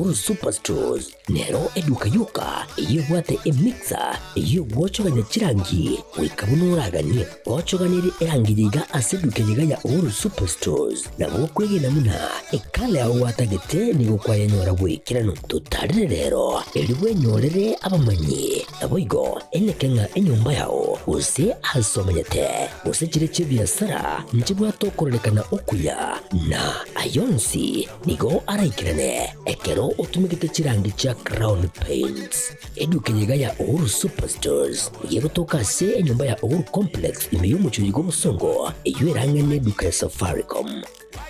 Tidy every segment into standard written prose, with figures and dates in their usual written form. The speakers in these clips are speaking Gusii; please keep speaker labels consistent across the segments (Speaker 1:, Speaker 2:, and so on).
Speaker 1: Uhuru Superstores nero eduka yoka eyio ebwate emixer eyio egwochogania chirangi goika buna oraganie. Gochoganerie erangi eye iga ase eduka eye iga ya Uhuru Superstores nabo okwegena buna ekala yao gwatagete nigo kwayenyora bw'ekeranu. Totarere rero erio bwenyorere abamanyi naboigo eneke ng'a enyomba yao gose ase omenyete gose chire chi'ebiasara nchibwate okororekana okuya na ayonsi Nigo araikerane ekero otumegete chirangi chia Crown Paints. Eduka eye iga ya Uhuru Superstores nigo egotoka ase enyomba ya Uhuru Complex ime y'omochie oyo bw'obosongo eyio erang'ane eduka ya Safaricom.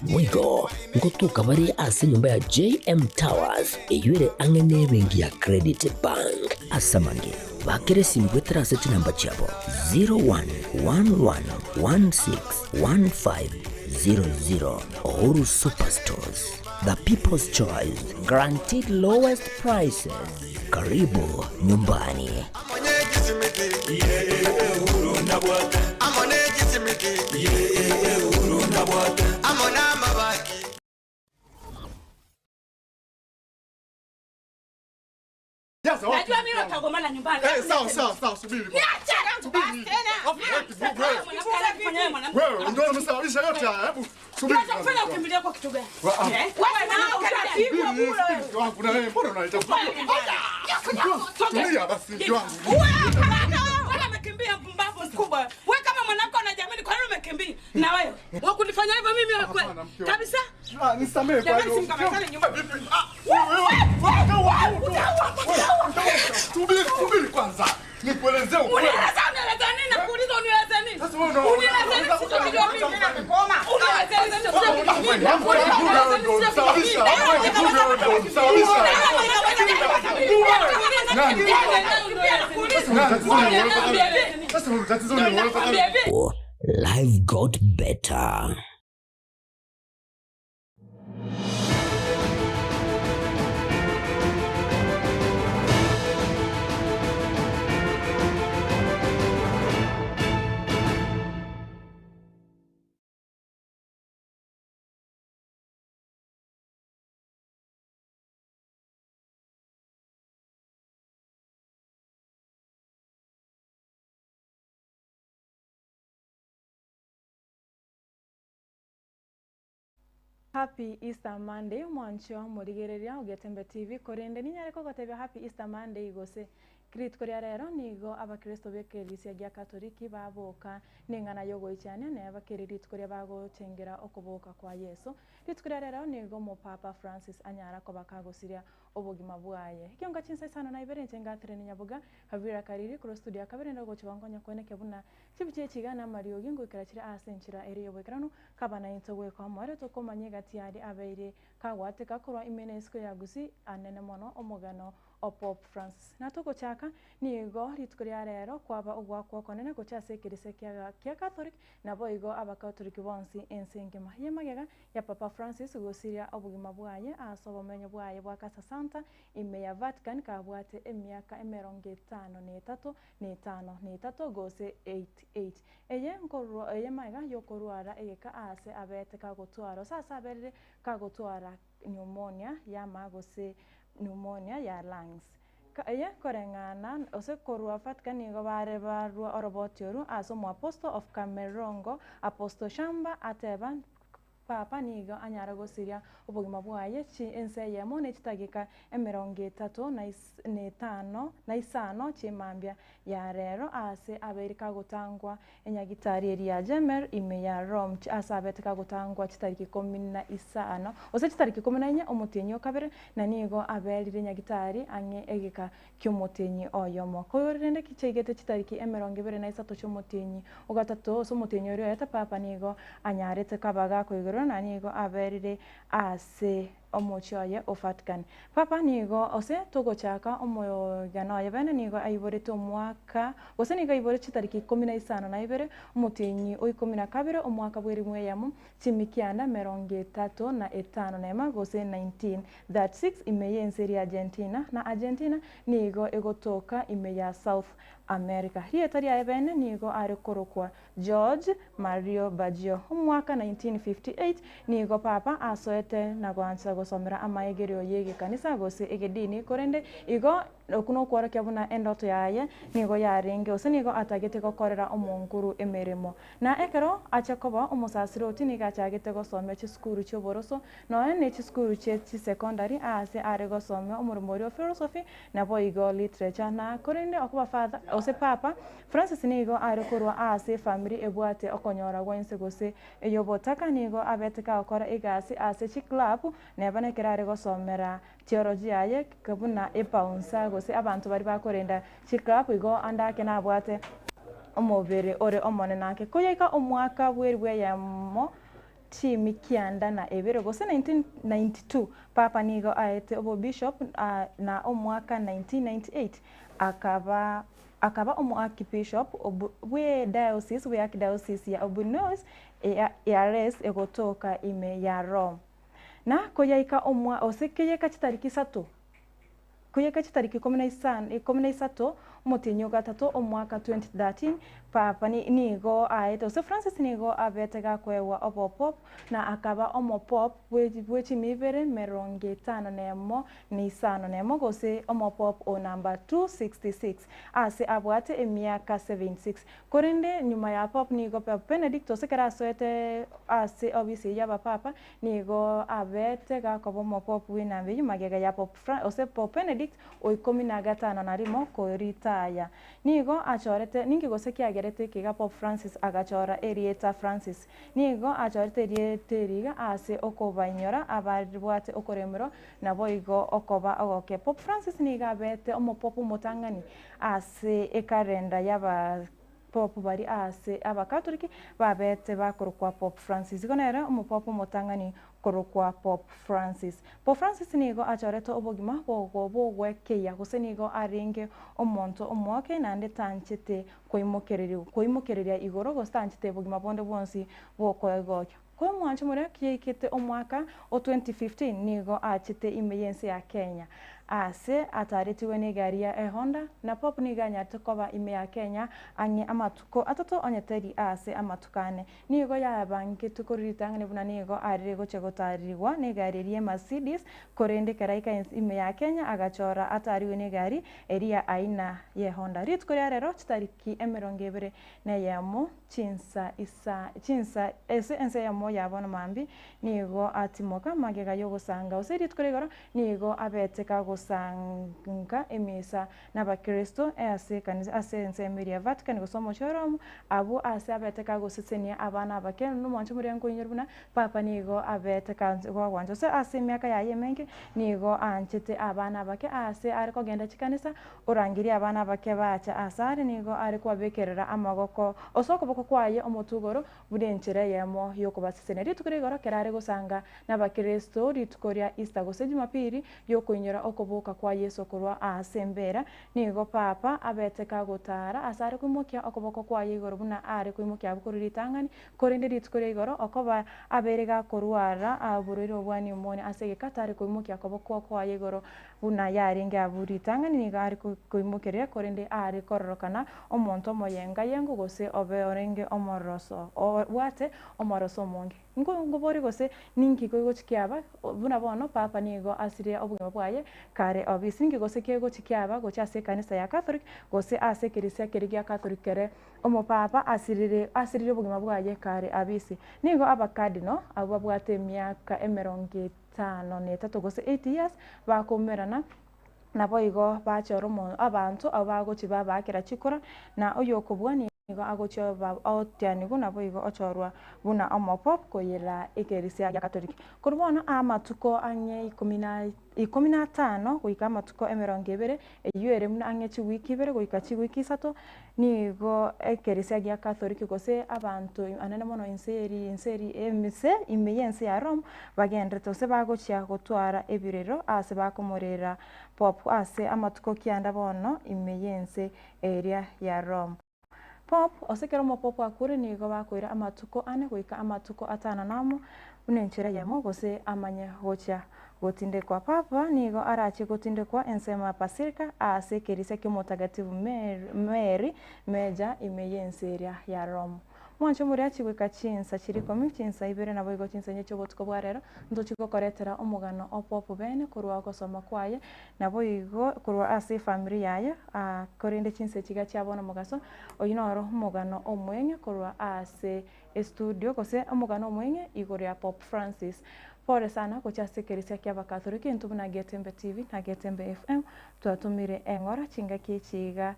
Speaker 1: Boigo ngotoka bare ase enyomba ya JM Towers eyio ere ang'e n'ebenki ya Credit Bank. Ase amange, bakera esimi goetera ase chinamba chiabo 0111161500. Uhuru Superstores, the people's choice, guaranteed lowest prices. Karibu nyumbani.
Speaker 2: Najua mimi utagombana nyumbani.
Speaker 3: Eh, sawa sawa sawa, subiri.
Speaker 2: Niache.
Speaker 3: Subiri.
Speaker 2: Mwanamke anafanya mwanamke.
Speaker 3: Wewe ndio umesababisha yote haya. Hebu subiri.
Speaker 2: Kinachokufanya ukimbilie kwa kitu gani?
Speaker 3: Wa- ah.
Speaker 2: Eh? Wewe na utapigwa
Speaker 3: Subiri,
Speaker 2: bure.
Speaker 3: subiri, mke wangu na wewe mbona unaleta Tulia basi mke wangu.
Speaker 2: Wewe amekimbia mpumbavu mkubwa. Wewe kama mwanamke unajiamini kwa nini umekimbia? Na wewe wakunifanya hivyo mimi wewe kweli?
Speaker 3: Hapana, mke wangu.
Speaker 2: Kabisa?
Speaker 3: Ah, nisamehe kwa
Speaker 2: Jamani
Speaker 3: hiyo.
Speaker 2: simkamatane nyumba.
Speaker 3: Vipi? Ah, wewe, wewe, wewe, wewe, Subiri, subiri kwanza. Nikuelezee ukweli.
Speaker 2: Unieleza unieleza nini? Nakuuliza unieleze nini?
Speaker 3: Sasa wewe una-
Speaker 2: Unieleze nini?
Speaker 3: una-
Speaker 2: Sio mimi. Unieleze nini? Sio mimi.
Speaker 3: Sasa wewe tatizo ni wewe.
Speaker 1: Life got better.
Speaker 4: Happy Easter Monday mwancho morigereria Ogetembe TV korende ninyare kogotebia Happy Easter Monday gose rituko ria rero nigo abakristo b'ekerisia gia Katoliki baboka neng'ana yogoichania neba keri rituko ria bagochengera okoboka kwa Yeso. Rituko ria rero nigo omopapa Francis anyara koba kagosiria obogima bwaye. Ekionga chinsa isano na ibere inche ngatere ninyaboga Kavira Kariri korwa studio ya kabere ndogocha gonkonya kweneke buna chibicha echi iga na amariogi ngoikera chire ase enchera ere yoboikeranu kaba naintwe goika omoerio tokomanya egati aria abeire kagwateka korwa ime na isiko ya Gusii anene mono omogano o Pope Francis. Na togochaka nigo rituko ria rero kwaba ogwakwa okonene gocha ase ekerisia kia kia Catholic naboigo abakatoliki bonsi ense engima. Ye magega ya Papa Francis gosiria obogima bwaye ase obomenyo bwaye bwa Casa Santa ime ya Vatican kabwate emiaka emerongo etano na etato na etano na etato gose 88. Eye nkorwa eye magega yokorwara egeka ase abete kagotwara ase ase aberire kagotwara pneumonia yama gose pneumonia ya lungs. Eye koreng'ana ase korwa Vatican nigo bare barwa oroboti oru ase omoapostle of Camerongo Apostle Shamba ateba Papa nigo anyare gosiria obogima bwaye chi ense eyemo ne chitageka emerongo etato na na etano na isano chi'emambia ya rero ase abeire kagotangwa enyagitari eria ya Gemelli ime ya Rome ase abete kagotangwa chitariki ikomi na isano gose chitariki ikomi na inye omotienyi o kabere na nigo aberire nyagitari ang'e egeka ki'omotienyi oyomo. Korende chiaigete chitariki emerongo ebere na isato chi'omotienyi o gatato ase omotienyi oria oete Papa nigo anyarete kaba gakoigorwa na nigo aberire ase omochie oye o Vatican. Papa nigo ase togochaka omoigano oye bene nigo aiborete omwaka gose nigo aiborete chitariki ikomi na isano na ibere omotienyi o ikomi na kabere omwaka bw'erimu eyemo chimikianda emerongo etato na etano na ema gose 1936 ime y'ense eria Argentina na Argentina nigo egotoka ime ya South America. Rieta riaye bene nigo are korokwa George Mario Baggio. Omwaka 1958 nigo Papa asoete na goancha. gosomera amaegerio ya egekanisa gose egedini korende igo okwo nokworokia buna endoto yaye nigo yarenge gose nigo atagete gokorera omonkuru emeremo. Na ekero acha koba omosasiroti nigo achagete gosomia chisukuru chia oboroso nonya ne chisukuru chia chisecondary ase are gosomia omoremo oria o philosophy naboigo literature. Na korende okoba father gose papa, Francis nigo are korwa ase efamiri ebwate okonyora gwa inse gose eyobotaka nigo abete kagokora egasi ase chiclub neba nekero are gosomera theology yaye buna ebouncer gose abanto baria bakorenda chiclub igo ande ake nabwate omobere ore omonene ake. Koyaika omwaka bweri bweyemo chimi kianda na ebere gose 1992 papa nigo aete obobishop na omwaka 1998 akaba akaba omoarchbishop bwe diocese bwe archdiocese ya Buenos Aires egotoka ime ya Rome. Na koyaika omwa ose keyeka chitariki isato koyeka chitariki ikomi na isano ikomi na isato omotienyi ogatato omwaka 2013 papa nigo aete gose Francis nigo abete gakoewa obopop na akaba omopop bwe chimi ibere merongo etano na emo na isano na emo gose omopop o number 266 ase abwate emiaka 76. Korende nyuma ya pop nigo Pope Benedict gose ekero asoete ase obisi ya abapapa nigo abete gakoba omopop bwe enamba eywo magega ya Pope Fra gose Pope Benedict o ikomi na gatano na rimo koritaya. Nigo achorete ninki gose kiagerete ekiga Pope Francis agachora erieta Francis. Nigo achorete erieta eri iga ase okobainyora ababwate okoremerwa naboigo okoba ogoke. Pope Francis nigo abete omopop omotang'ani ase ekalenda ya abapopu baria ase abakatoliki babete bakorokwa Pope Francis. Igo nere omopop omotang'ani korokwa Pope Francis. Pope Francis nigo achorete obogima bogwekeia gose nigo arenge omonto omoke naende tanchete koimokereria koimokereria igoro gose tanchete obogima bonde bwonsi bwokoegokia. Kwa omwancho moria kiyaikete omwaka o 2015 nigo achete ime ya ense ya Kenya ase ataretiwe na egari ya Ehonda na Pope nigo anyarete koba ime ya Kenya ang'e amatuko atato onye teri ase amatuko ane. Nigo yabangetwe korwa ritang'ani buna nigo arire gochia gotarigwa na egari eria ya Mercedes korende ekero aika ime ya Kenya agachora atariwe na egari eria aina ya Honda. Rituko ria rero chitariki emerongo ebere na eyemo chinsa isa chinsa ase ense eyemo ya bono mambia nigo atimoka magega ya ogosanga gose rituko ria igoro nigo abete kagosanga emisa na abakristo ase ekanisa ase ensemo eria ya Vatican gose omochie o Rome abwo ase abete kagosesenia abana abake na omwancho moria nkoinyora buna papa nigo abete kagwancha gose ase emiaka yaye emenge nigo aanchete abana abake ase are kogenda chikanisa orangeria abana abake bacha ase are nigo are kobabekerera amagoko ase okoboko kwaye omotwe igoro buna enchera eyemo ya okobasesenia. Rituko ria igoro ekero are gosanga na abakristo rituko ria Easter gose Jumapili ya okoinyora okoboka kwa Yeso korwa ase embera, nigo papa abete kagotara ase are koimokia okoboko kwaye igoro buna are koimokia abwo korwa ritang'ani, korende rituko ria igoro okoba abeire gakorwara oborwaire obwa pneumonia ase egeka tare koimokia okoboko kwaye igoro buna yarenge abwo ritang'ani nigo are koimokereria korende are kororokana omonto omoyenga yengo gose obe orenge omoroso obwate omoroso omonge. Nkobori gose ninki kegochi kiaba buna bono papa nigo asirie obogima bwaye kare obisi ninki gose kegochi kiaba gochia ase ekanisa ya Catholic gose ase ekerisia keria gia Catholic kere omopapa asirire asirire obogima bwaye kare abisi. Nigo abacardinal abwo babwate emiaka emerongo etano na etato gose 80 years bakoumerana naboigo bachora omo abanto abwo bagochi babakera chikura na oyokobua nigo agochia otianigwa naboigo ochorwa buna omopop koyera ekerisia gia Catholic. Korwa bono amatuko ang'e ikomi na ikomi na atano goika amatuko emerongo ebere eywo ere buna ang'e chiwiki ibere goika chiwiki isato nigo ekerisia gia Catholic gose abanto anene mono ense eri ense eri emise ime ya ense ya Rome bagenderete gose bagochia gotwara ebirero ase bakomorera Pope ase amatuko kianda bono ime ya ense eria ya Rome. Pope ase ekero omopope akure nigo bakoira amatuko ane goika amatuko atano na amo buna enchera eyemo gose amanye gochia gotindekwa. Papa nigo arachie gotindekwa ensemo ya Basilica ase ekerisia kia omotagatifu Mary Major ime ya ense eria ya Rome. Mwanche omoriachi goika chinsa chiria ikomi, chinsa ibere naboigo chinsa inye chi'obotuko bwa rero, ntochie gokoretera omogano o Pope bene korwa ogosoma kwaye, naboigo korwa ase efamiri yaye, korende chinsa echi iga chia bono mogaso, oyio noro omogano omweng'e korwa ase estudio gose omogano omweng'e igoro ya Pope Francis. Pore sana gochia ase ekerisia kia abakatholiki intwe buna Getembe TV na Getembe FM twatomire eng'ora chingaki echi iga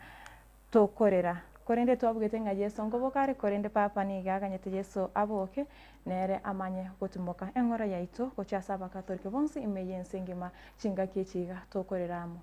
Speaker 4: tokorera. Korende twabugete ng'a Yeso nkoboka are korende Papa nigo aganyete Yeso aboke nere amanye gotimoka eng'ora yaito gochia ase abakatholiki bonsi ime y'ense engima chingaki echi iga tokorera amo.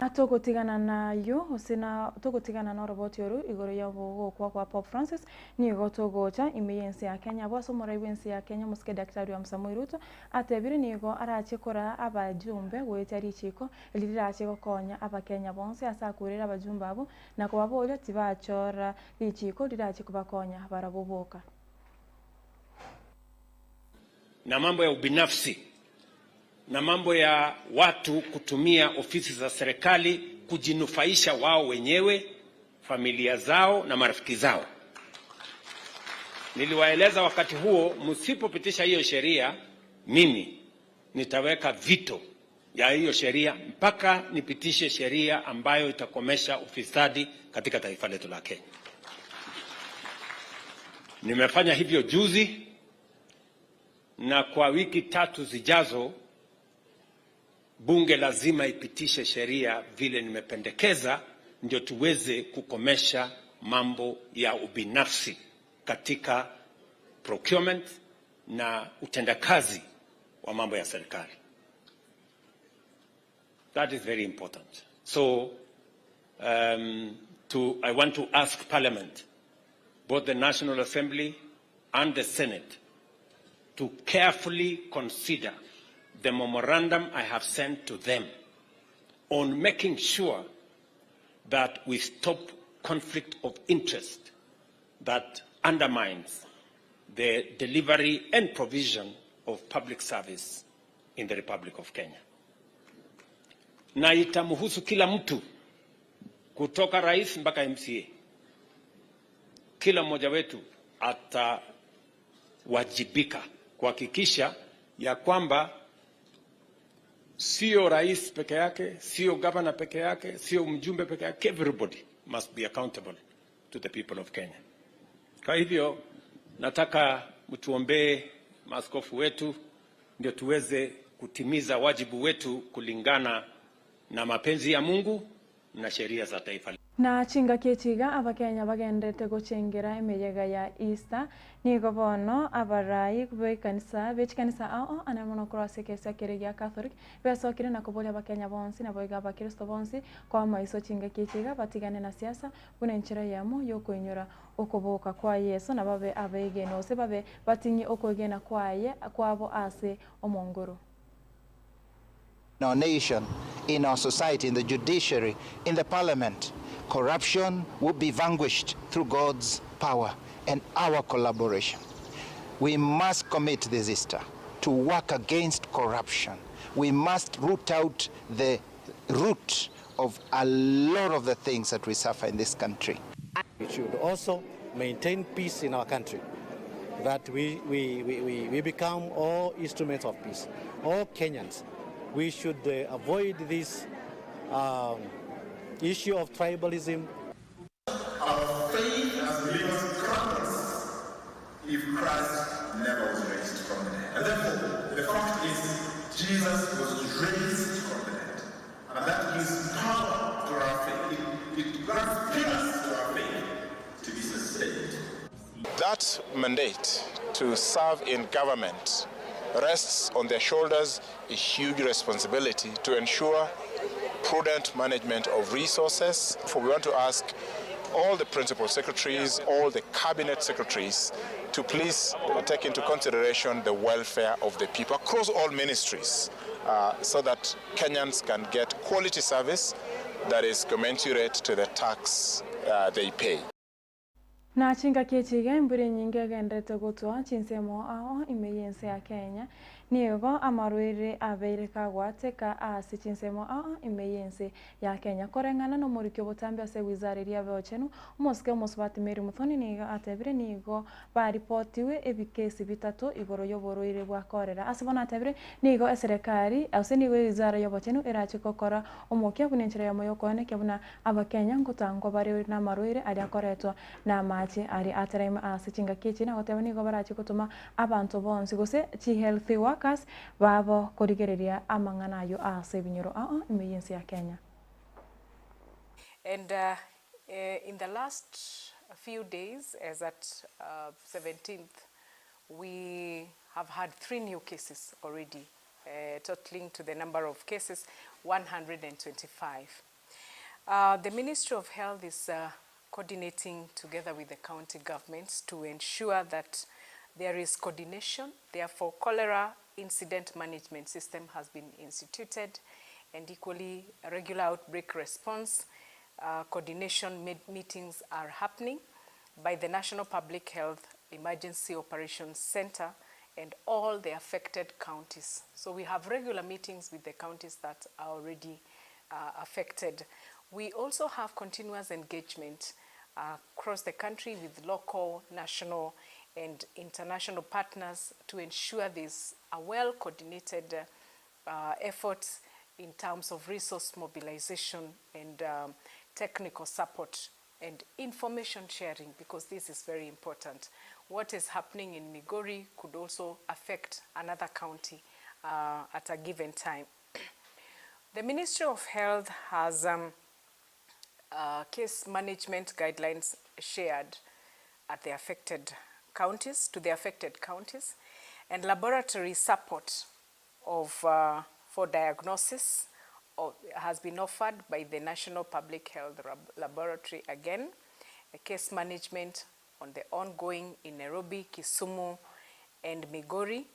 Speaker 4: Na togotigana nayio, gose na togotigana noroboti oru igoro y'ogokwa kwa Pope Francis, nigo togocha ime y'ense ya Kenya. Abwo ase omorai bw'ense ya Kenya, omosike Daktari William Samoei Ruto, atebire nigo arache koraa abajumbe goetia richiko eri rirache gokonya abakenya bonsi ase akurere abajumbe abwo na kobaboria tibachora richiko rirache kobakonya barabwo boka.
Speaker 5: Na mambo ya ubinafsi na mambo ya watu kutumia ofisi za serikali kujinufaisha wao wenyewe, familia zao na marafiki zao. Niliwaeleza wakati huo, msipopitisha hiyo sheria, mimi nitaweka vito ya hiyo sheria mpaka nipitishe sheria ambayo itakomesha ufisadi katika taifa letu la Kenya. Nimefanya hivyo juzi na kwa wiki tatu zijazo bunge lazima ipitishe sheria vile nimependekeza, ndio tuweze kukomesha mambo ya ubinafsi katika procurement na utendakazi wa mambo ya serikali. That is very important. So I want to ask Parliament, both the National Assembly and the Senate, to carefully consider the memorandum I have sent to them on making sure that we stop conflict of interest that undermines the delivery and provision of public service in the Republic of Kenya. Na itamhusu kila mtu kutoka rais mpaka MCA. Kila mmoja wetu atawajibika kuhakikisha ya kwamba sio rais peke yake, sio governor peke yake, sio mjumbe peke yake, everybody must be accountable to the people of Kenya. Kwa hivyo nataka mtuombee maaskofu wetu ndio tuweze kutimiza wajibu wetu kulingana na mapenzi ya Mungu na sheria za taifa.
Speaker 4: Na chingaki echi iga abakenya bagenderete gochengera emeyega ya Easter, nigo bono abarai b'ekanisa b'echikanisa ao ane mono korwa ase ekeresia keria gia Catholic, besokire na koboria abakenya bonsi naboigo abakristo bonsi koa amaiso chingaki echi iga batigane na siasa buna enchera eyemo yokoinyora okoboka kwa Yeso na babe abaegeni gose babe bating'ie okoegena kwaye kwabo ase omonguru.
Speaker 6: In our nation, in our society, in the judiciary, in the parliament, corruption will be vanquished through God's power and our collaboration. We must commit this Easter to work against corruption. We must root out the root of a lot of the things that we suffer in this country.
Speaker 7: We should also maintain peace in our country, that we become all instruments of peace, all Kenyans. We should avoid this issue of tribalism.
Speaker 8: Our faith as believers crumbles if Christ never was raised from the dead. And therefore, the fact is, Jesus was raised from the dead. And that gives power to our faith. It grants pillars to our faith to be sustained.
Speaker 9: That mandate to serve in government rests on their shoulders a huge responsibility to ensure prudent management of resources. For we want to ask all the principal secretaries, all the cabinet secretaries to please take into consideration the welfare of the people across all ministries, so that Kenyans can get quality service that is commensurate to the tax they pay.
Speaker 4: Na chingaki echi iga embura enyinge egenderete gotwa chinsemo ao ime y'ense ya Kenya, nigo amarwaire abeire kagwateka ase chinsemo ao ime y'ense ya Kenya. Koreng'ana nomoriki obotambe ase ewizara eria y'obochenu, omosike omosubati Mary Muthoni nigo atebire nigo baripotiwe ebikesi bitato igoro y'oborwaire bwa korera. Ase bono atebire nigo eserekari gose nigo ewizara y'obochenu erache gokora omokia buna enchera eyemo y'okoenekia buna Abakenya ngotangwa bare namarwaire aria akoretwa namache aria ataraime ase chingaki echi na goteba nigo barache gotoma abanto bonsi gose chi health workers babo korigereria amang'ana ayio ase ebinyoro ao ime y'ense ya Kenya.
Speaker 10: And in the last few days as at 17th we have had 3 new cases already totaling to the number of cases 125. The Ministry of Health is coordinating together with the county governments to ensure that there is coordination. Therefore, cholera incident management system has been instituted, and equally regular outbreak response coordination meetings are happening by the National Public Health Emergency Operations Center and all the affected counties. So we have regular meetings with the counties that are already affected. We also have continuous engagement across the country with local, national and international partners to ensure there's a well-coordinated effort in terms of resource mobilization and technical support and information sharing, because this is very important. What is happening in Migori could also affect another county at a given time. The Ministry of Health has case management guidelines shared at the affected counties, to the affected counties, and laboratory support of for diagnosis of, has been offered by the National Public Health Laboratory again. A case management on the ongoing in Nairobi, Kisumu, and Migori.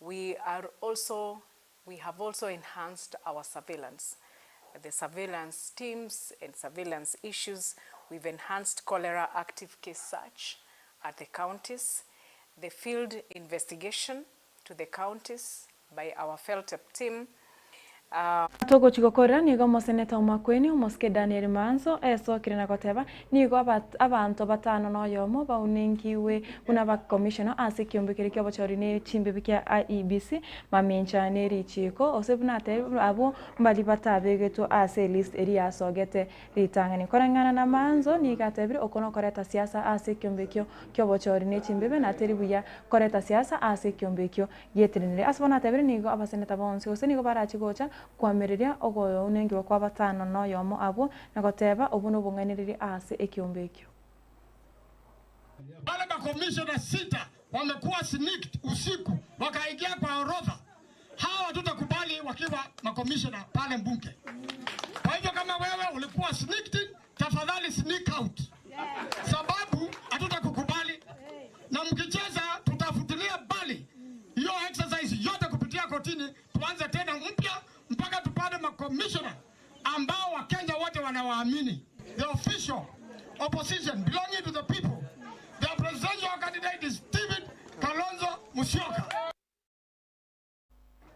Speaker 10: We have also enhanced our surveillance. The surveillance teams and surveillance issues. We've enhanced cholera active case search at the counties, the field investigation to the counties by our FELTEP team.
Speaker 4: Togochi gokorera nigo omoseneta o Makueni omosike Daniel Maanzo esokire na goteba nigo abanto batano na oyomo baunengiwe buna abakomishona ase ekiombe keria kiobochori ne chimbibi kia IEBC mamincha ne richiko ose buna atebire abwo mbari batabegetwe ase elist eria yasogete ritang'ani. Koreng'ana na Maanzo nigo atebire oko nokoreta siasa ase ekiombe ekio kiobochori ne chimbibe na teri buya koreta siasa ase ekiombe ekio gietenenire. Ase bono atebire nigo abaseneta bonsi gose nigo barache gocha koamereria ogounengiwa kwa batano na oyomo abwo na goteba obwo nobong'ainereria ase ekiombe ekio.
Speaker 3: Wale makomishona sita wamekuwa sneaked usiku wakaingia kwa orodha. Hawa hatutakubali wakiwa makomishona pale mbunge. Kwa hivyo kama wewe ulikuwa sneaked, tafadhali sneak out. Sababu hatutakukubali. Na mkicheza tutafutilia mbali hiyo exercise yote kupitia kotini, tuanze tena mpya mpaka tupate makomishona ambao Wakenya wote wanawaamini. The official opposition belonging to the people. The presidential candidate is Stephen Kalonzo Musyoka.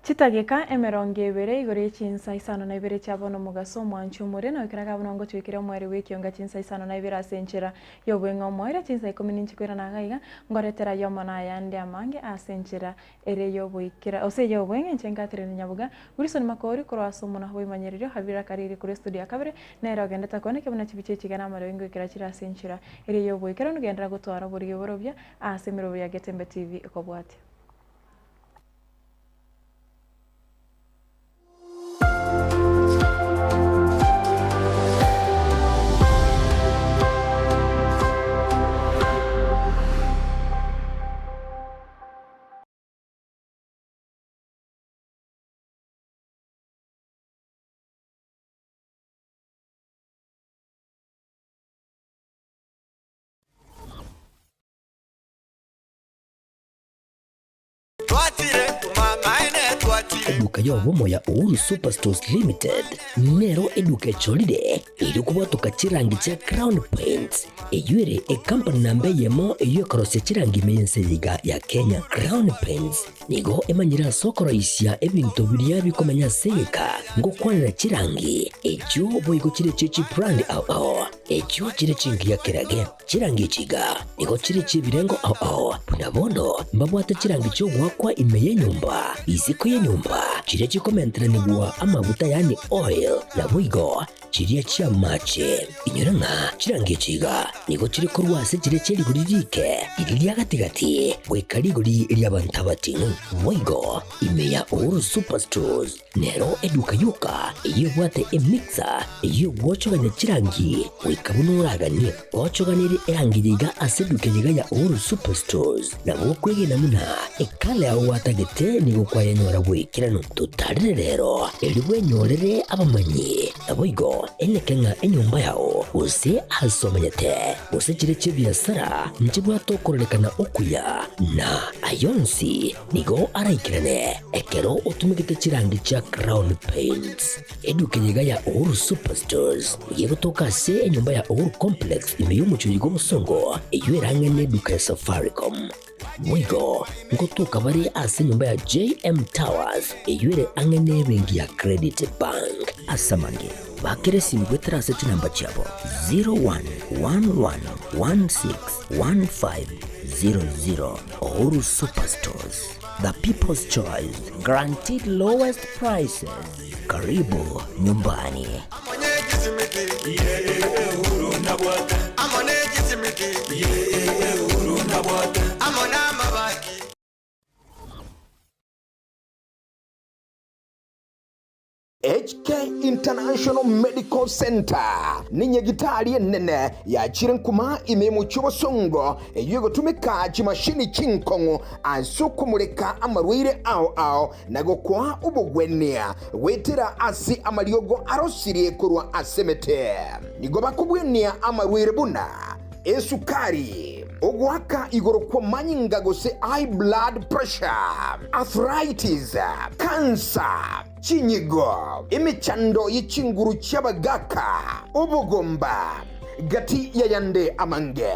Speaker 4: Chitageka emerongo ebere igoro ye chinsa isano na ibere chia bono omogaso omwanchi omore na ekero akaba ngochwekera omweri bwa ekionga chinsa isano na ibere ase enchera y'obweng'e omoerio chinsa ikomi ninche koirana iga iga ngoretera yomo na ayande amange ase enchera ere y'oboikera ase ey'obweng'e inche nkaterania nyaboga Wilson Makori korwa ase omona bw'emanyererio Habira Kariri korwa estudio ya kabere nere ogendete koeneka buna chibicha echiga na amariogi ngoikera chire ase enchera ere y'oboikera nogenderera gotwara oborigi borobia ase emeroberio ya Getembe TV ekobwatia.
Speaker 1: eduka y'obomo ya Uhuru Superstores Limited nero eduka echorire erio kobwatoka chirangi chia Crown Paints eyio ere ekampani namba eyemo eyio ekorosia chirangi ime y'ense eye iga ya Kenya. Crown Paints nigo emanyire ase okoroisia ebinto biria bikomenya ase egeka ngokwanera chirangi echio boigo chire chie chibrand ao ao echio chire chingiya kerage. Chirangi echi iga nigo chire chi'ebirengo ao ao, buna bono mbabwate chirangi chi'ogoakwa ime y'enyomba, isiko y'enyomba, chiria chikomenteranigwa amaguta yaani oil, naboigo chiria chi'amache. Inyora ng'a chirangi echi iga nigo chire korwa ase chiria chie rigori riike, riria ria gati-gati, goika rigori ri'abanto abating'u. Boigo ime ya Uhuru Superstores Nero eduka yoka eyio ebwate emixer eyio egwochogania chirangi goika buna oraganie. Gochoganerie erangi eye iga ase eduka eye iga ya Uhuru Superstores nabo okwegena buna ekala yao gwatagete nigo kwayenyora bw'ekeranu. Totarere rero erio bwenyorere abamanyi naboigo eneke ng'a enyomba yao gose ase omenyete gose chire chi'ebiasara nchibwate okororekana okuya na ayonsi Nigo araikerane ekero otumegete chirangi chia Crown Paints. Eduka eye iga ya Uhuru Superstores nigo egotoka ase enyomba ya Uhuru Complex ime y'omochie oyo bw'obosongo eyio erang'e neduka ya Safaricom. Boigo ngotoka bare ase enyomba ya JM Towers eyio ere ang'e nebenki ya Credit Bank. Ase amange, bakera esimi goetera ase chinamba chiabo 0111161500. Uhuru Superstores, the people's choice, guaranteed lowest prices. Karibu nyumbani.
Speaker 11: HK International Medical Centre nenyagitari enene yachire nkuma ime y'omochie obosongo eyio egotumeka chimashini chinkong'u ase okomoreka amarwaire ao ao na gokoa obogwenia goetera ase amariogo arosirie korwa ase emete. Nigo bakobwenia amarwaire buna esukari, ogoaka igoro kw'amanyinga gose high blood pressure, arthritis, cancer, Chinyigo, emechando ye chinguru chi'abagaaka, obogomba, gati y'ayande amange.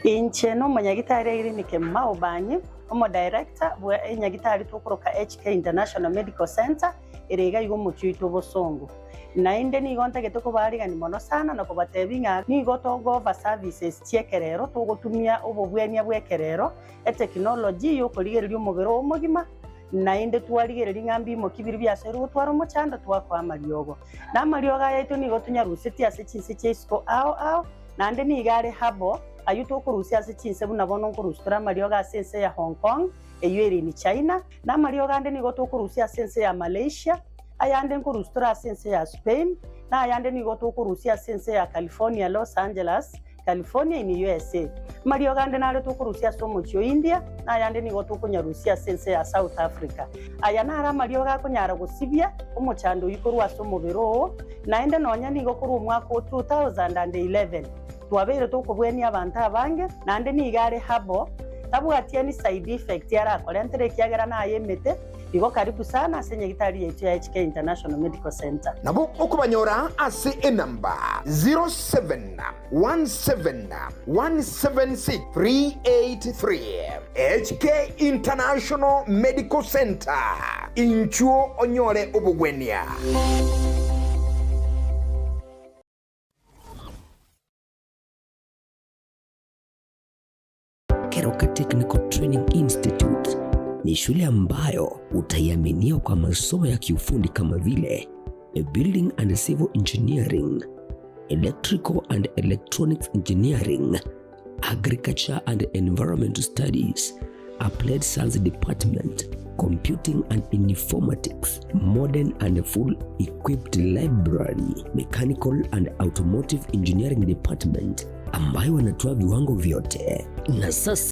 Speaker 12: Inche nomonyagitari Irene Kemuma Obanyi, omodirector bwe enyagitari tokoroka HK International Medical Centre ere iga iga omochie oito obosongo. Naende nigo ntagete kobaarigani mono sana na kobatebia ng'a nigo togo-offer services chi'ekerero togotumia obobwenia bw'ekerero, etechnology y'okorigereria omobere oo omogima, Naende twarigereria ng'a mbimoki biria biasoirwe gotwara omochando, twakoa amariogo. Na amariogo aya aito nigo tonyarusetie ase chinse chia isiko ao ao, naende nigo are herbal, ayio tokorusia ase chinse buna bono nkorusia tore amariogo ase ense ya Hong Kong, eyio ere in China, na amariogo ande nigo tokorusia ase ense ya Malaysia, ayande nkorusia tore ase ense ya Spain, na ayande nigo tokorusia ase ense ya California, Los Angeles, California in USA. Amariogo ande nare tokorusia ase omochie o India, na ayande nigo tokonyarusia ase ense ya South Africa. Aya naro amariogo akonyara gosibia omochando oyio korwa ase omobere oo, naende nonya nigo korwa omwaka o 2011 twabeire tokobwenia abanto abange, naende nigo are herbal, tabwati any side effect arakorentere ekiagera naye emete. Igo karibu sana ase nyagitari yaito ya HK International Medical Centre.
Speaker 11: Nabo okobanyora ase enamba 0717176383. HK International Medical Centre, inchuo onyore obogwenia.
Speaker 1: Keroka Technical Training Institute ni shule ambayo utaiaminia kwa masomo ya kiufundi kama vile Building and Civil Engineering, Electrical and Electronics Engineering, Agriculture and Environmental Studies, Applied Science Department, Computing and Informatics, Modern and Full Equipped Library, Mechanical and Automotive Engineering Department ambayo wanatoa viwango vyote. Na sasa